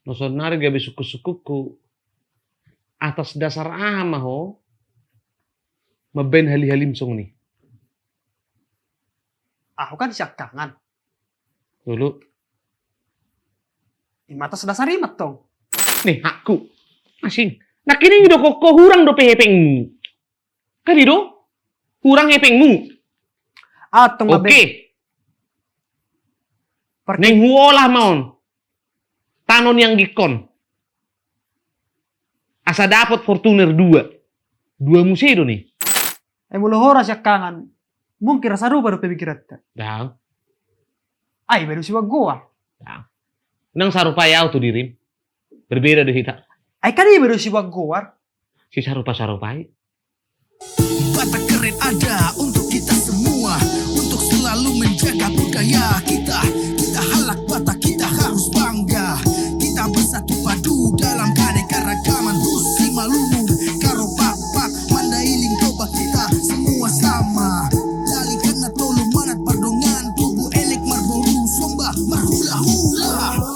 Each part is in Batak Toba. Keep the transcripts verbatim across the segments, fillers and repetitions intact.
Na sonari gabe sungkun-sungkunku, atas dasar aha ma ho mambaen hali-halim songon i? Ahu kan siangkangan. Dulu. Ima atas dasar i ma tong. Nih, hakku. Asing. Nangkining do ho, hurang dope hepengmu. Kan i do? Hurang hepengmu. Atong. Oke. Naeng huolah ma on tano ni anggikkon. Asa dapot Fortuner dua. Dua muse do ni. Eh, molo ho ra siangkangan, mungkin ra sarupa do pemikiranta. Dang. Ai baru sibagoa. Dang. Nang sarupai au tu dirim. Berbeda do hita. Ai kan i baru sibagoa. Si sarupa-sarupai. Batak keren ada untuk kita semua, untuk selalu menjaga budaya kita. Kita halak Batak, kita harus bangga. Kita bersatu padu dalam keanekaragaman. Tusi Malumun, Karo Pakpak, Mandailing, Toba, kita semua sama. Dalihan na tolu, manat pardongan, tubu elek marboru, somba marhula-hula.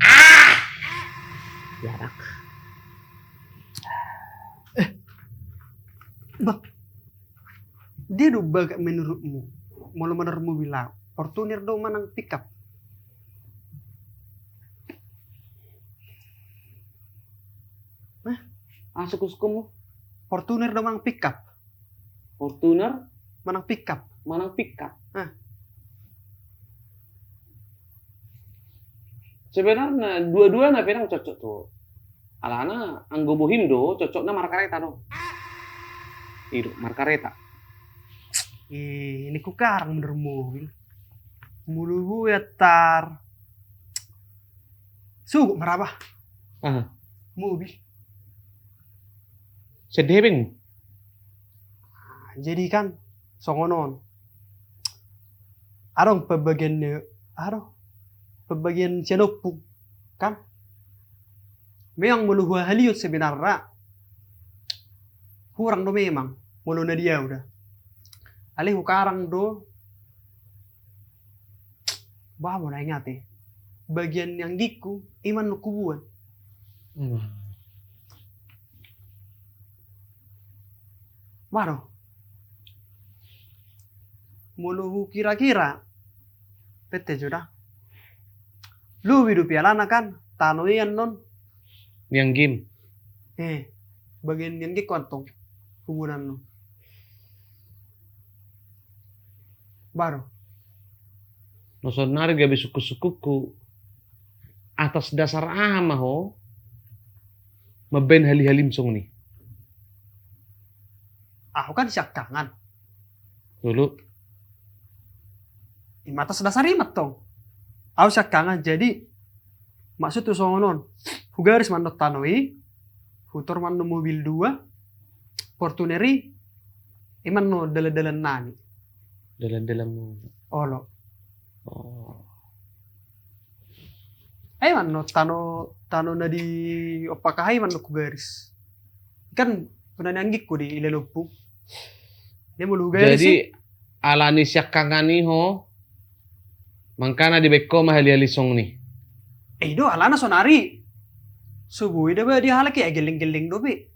Ah! Jarak. Eh. Bah. Dia do bagak menurutmu. Molo menurutmu bilang. Fortuner do manang pickup? Hah? Aha sungkun-sungkunmu? Fortuner do manang pickup? Fortuner? Manang pickup? Manang pickup. Hah? Sebenarna dua-duana pe ndang cocok tu. Alana anggo bohim do cocokna markareta do. I do, markareta. Eh, ini ku karang bener mobil. Mulu gue tar. Sugut maraba. Aha. Mobil. Sedih beng. Jadi kan songon on. Adong pembagian, adong pembagian sian ompung kan. Memang molo huhalion sebenarna hurang do memang molo na di au da. Alai hukarang do. Bah, molo ingat eh. Bagian ni anggingku, ima annon hubuan. Hmm. Maro. Molo hukira-kira. Pette jo da. Lobi dope alana kan tano i annon. Ni anggim. Eh, bagian ni anggingku antong. Hubuan annon. Baru. Na sonari gabe sungkun-sungkunku, atas dasar aha ma ho mambaen hali-halim songon i? Ahu kan siangkangan. Dulu. Ima atas dasar i ma tong. Ahu siangkangan, jadi maksudhu songon on. Hugaris ma annon tano i, hutor ma annon mobil dua, Fortuner i, ima annon dalan-dalan nami. Dalan-dalan mu. Olo. Oh. Ai ima annon tano, tano na di ompung aha i ima annon hugaris. Kan pernah ni anggingku di Ilalompung. Dia molo hugaris. Jadi, alani siangkangan i ho, mangkana dibaen ho ma hali-hali songon i. Eh, i do alana sonari. So boi da ba di halak i, ai gelleng-gelleng dope.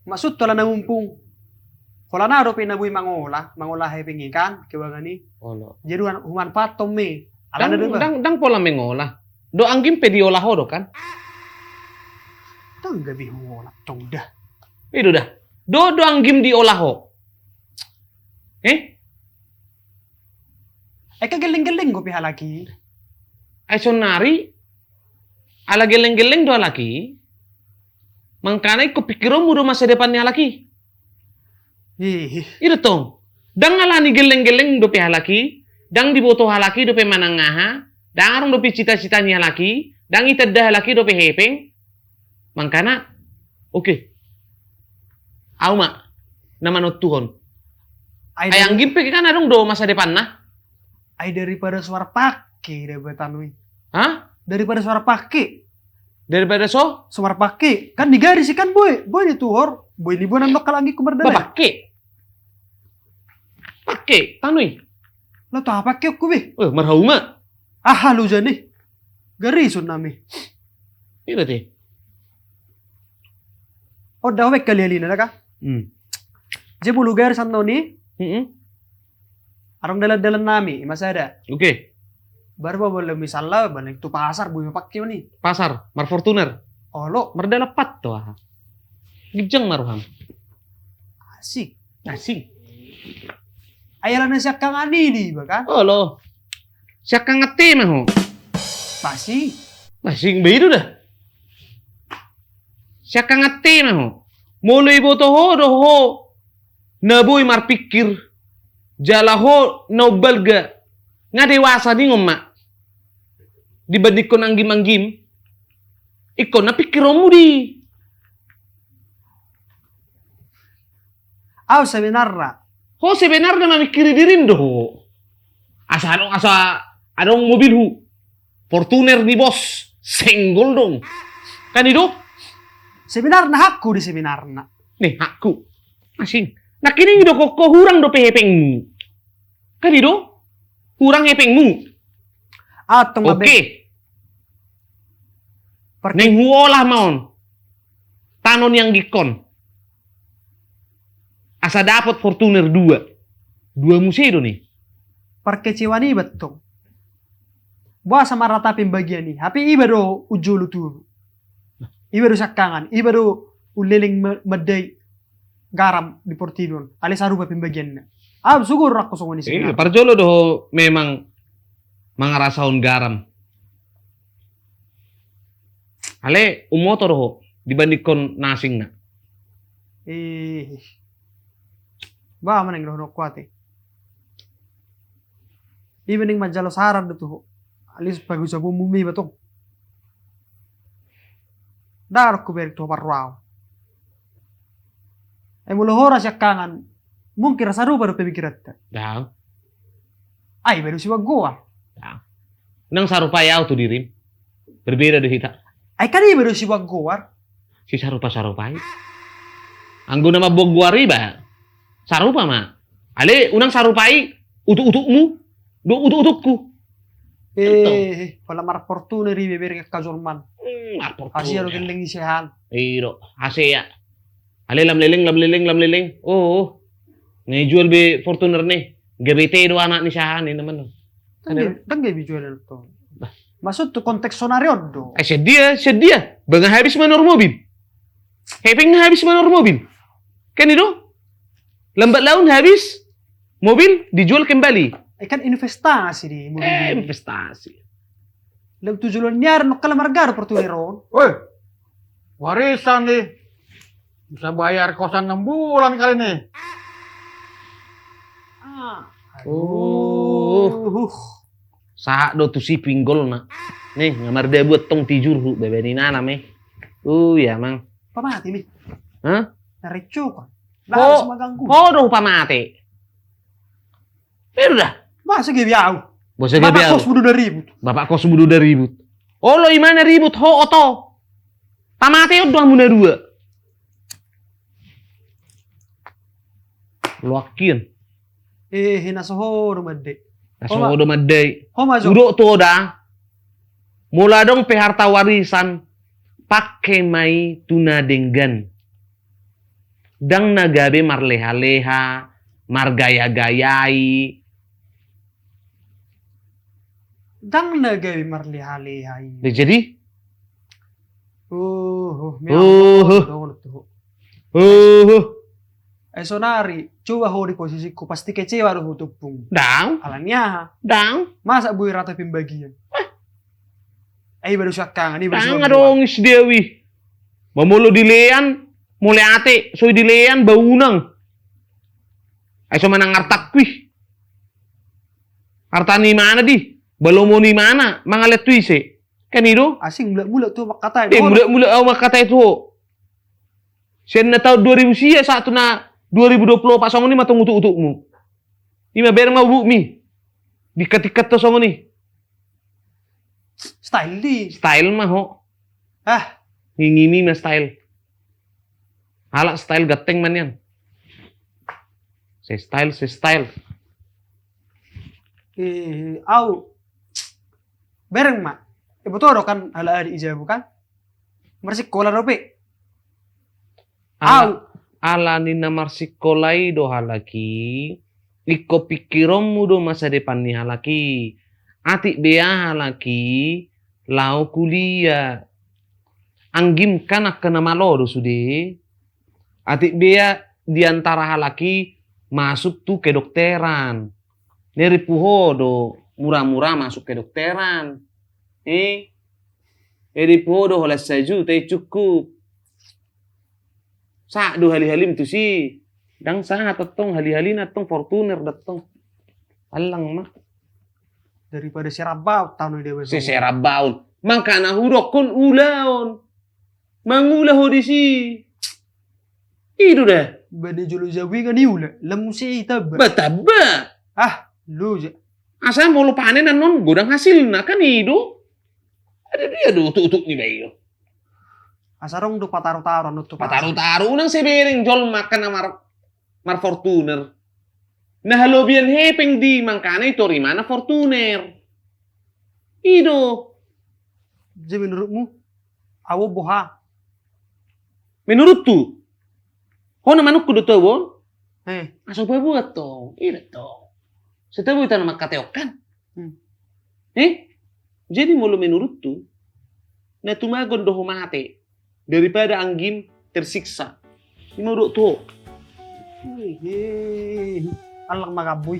Maksudhu alana mumpung. Holan aha dope na boi mangola, mangola hepeng i kan, kewangan i. Olo. Jadi human, humanfaathon ma i. Alana do ba. Ndang, ndang pola mangola. Do anggim pe diolah ho do kan. Ndang gabe huolah tong da. I do da. Do, do anggim diolah ho. Eh? Ai ka gelleng-gelleng dope halak i. Ai sonari, ala gelleng-gelleng do halak i. Mangkana ingkon pikironmu do masa depan ni halak i. Ih. I do tong. Ndang alani gelleng-gelleng dope halak i, ndang diboto halak i dope manang aha, ndang adong dope cita-cita ni halak i, ndang itanda halak i dope hepeng. Mangkana, oke. Au ma na manontuhon. Ai anggim pe kan adong do masa depanna. Ai daripada so marpangke da ba tano i. Hah? Daripada so marpangke. Daripada so? So marpangke. Kan digaris i kan boi, boi dituhor, boi diboan nongkal anggingku mardalan. Ba pangke. Pangke, tano i. Laho tu aha pangkeonku be? Eh, marhauma. Aha lo jani. Garison nami. Ira te. Oda ho baen hali-halina da ka. Hmm. Jadi molo garis annon i. Mm-mm. Adong dalan-dalan nami, ima sada. Oke. Baru ba molo misalna, balik tu pasar, boi ma pangkeon i. Pasar, marfortuner. Olo. Mardalan pat do aha. Ginjang ma roham. Asik. Asik. Ai alana siangkangan i do iba kan? Olo. Siangkangan te ma ho. Pasti. Pasti, be i do da. Siangkangan te ma ho. Molo iboto ho do ho na boi marpikir, jala ho na umbalga, nga dewasa ningon ma. Dibandingkon anggim-anggim, ingkon na pingkironmu di. Au sebenarna. Ho sebenarna mamingkiri dirim do ho. Asa adong, asa adong mobilhu. Fortuner ni bos, senggol dong. Kan i do? Sebenarna hakku di sebenarna. Nih, hakku. Asing. Nangkining do ho, ho hurang dope hepengmu. Kan i do? Hurang hepengmu. Atong abe. Oke. Parti- Naeng huolah ma on. Tano ni anggingkon. Asa dapot Fortuner dua. Dua muse do ni. Parkecewaan iba tong. Boasa marata pembagian i. Hape iba do ujolo tu. Iba do siangkangan. Iba do uleleng ma-, mandai garam di portibi on. Alai sarupa pembagianna. Ah, syukur aku songon i. Iya, sebenarna. Parjolo do ho memang mangarasahon garam. Alai umoto do ho dibandingkon na asingna. Eh. Ba, manang dohononku ate. Iba ning manjalo saran do tu ho. Alis pagu jabu mumi batong. Darok ku berek tu ho parroau. Eh, molo ho ra siangkangan. Mungkin ra sarupa do pemikiranta. Dang. Ai baru si bagoa. Dang. Nang sarupai au tu dirim. Berbeda do hita. Ai kan iba do si bagoar. Si sarupa-sarupai. Anggo na mamboan goar iba. Sarupa ma. Alai unang sarupai utuk-utukmu. Do utuk-utukku. Eh, pala marportuner iba berek angka jolman. Hmm, marportuner. Asia do gelleng i sehan. Iro, asea. Alai lam leleng, lam leleng, lam leleng. Oh, oh. Nga ijual be Fortuner ni. Gabe te do anak ni sahan ni naman. Kan gabe jual tu. Maksud tu konteks sonari on do. Eh, sedia, sedia. Ba nga habis manor mobil. Hepeng nga habis manor mobil. Kan i do? Lambat laun habis, mobil dijual kembali. Eh, kan investasi di mobil. Eh, investasi. Lalu tu joloan ni ari nongkal marga do Fortuner on. Weh. Warisan ni. Bisa bayar kosan enam bulan kali ni. Ah. Oh. Sahat do tusi pinggolna. Nih, nga mardabuat tong tijurhu, bebe ni nanam eh. Oh, iya, Mang. Pamate mi. Hah? Narecokon. Ho do pamate. Ido da. Masa gabe au. Masa gabe au. Bapak kos budu da ribut. Bapak kos budu da ribut. Olo imana ribut ho oto. Tamate on do hamu na dua. Loakian. Eh, na so ho do mandai. Na so ho do mandai. Ho ma jo. Udok tu ho da. Molo adong pe harta warisan, pake ma i tu na denggan. Ndang na gabe marleha-leha, margaya-gayai. Ndang na gabe marleha-leha i. Jadi? Oh, oh, oh. Eh, sonari, coba ho di posisiku, pasti kecewa do ho tumpung. Ndang. Alani aha? Ndang. Masa boi rata pembagian? Eh, baru siangkangan, eh, baru siangkangan. Ndang adong i sidewi. Ba molo dilean, mauliate, so dilean, ba unang. Ai so manang artangku i. Arta ni mana di? Ba lomo ni mana? Mangalehon tu ise. Kan i do? Asing mulak-mulak tu mangkatai. Eh, mulak-mulak au mangkatai tu ho. Sian na taon dua ribu sia sahat tu na dua ribu dua puluh opat songon i ma tong utuk-utukmu. Ima bereng ma ubukmi. Dikkat-ikkat tu songon i. Style di. Style ma ho. Ah. Ngingimi ma style. Halak style ganteng ma nian. Se style, se style. Eh, au. Bereng ma. Iboto do kan halak adik i jabu kan. Marsikola dope. Au. Ala, ala ni na marsikola i do halak i. Ingkon pingkironmu do masa depan ni halak i. Atik bea halak i laho kuliah. Anggim kan angka na malo do sude. Atik bea di antara halak i masuk tu kedokteran. Nari puho do mura-mura masuk kedokteran. Eh? Edi puho do holan sajuta i cukup. Sa do hali-halim tusi. Ndang sahat antong hali-halina antong Fortuner da antong. Allang ma. Daripada serabau tano i dewa. Se serabau. Mangkana hudokkon ulaon. Mangula ho disi. I do da. Bade jolo jabu i kan iula. Lamu se i taba. Ba taba. Ah, loja. Asa molo panen annon godang hasilna kan i do. Ada dia do utuk-utuk ni bayo. Asa rong do pataru-taru annon tu pataru-taru nang sebereng jolma kan amar Mar Fortuner. Na halobian hepeng di mangkana i tori mana Fortuner. I do. Jadi menurutmu? Awo boha. Menurutku. Ho na manukku do tobon. Eh. Aso babuat tong. I do tong. Setabu itu anak makateokan. Hmm. Eh? Jadi molo menurutku. Na tumagon do ho mate. Daripada anggim tersiksa. Ima udok tu ho. Allang ma gamboi.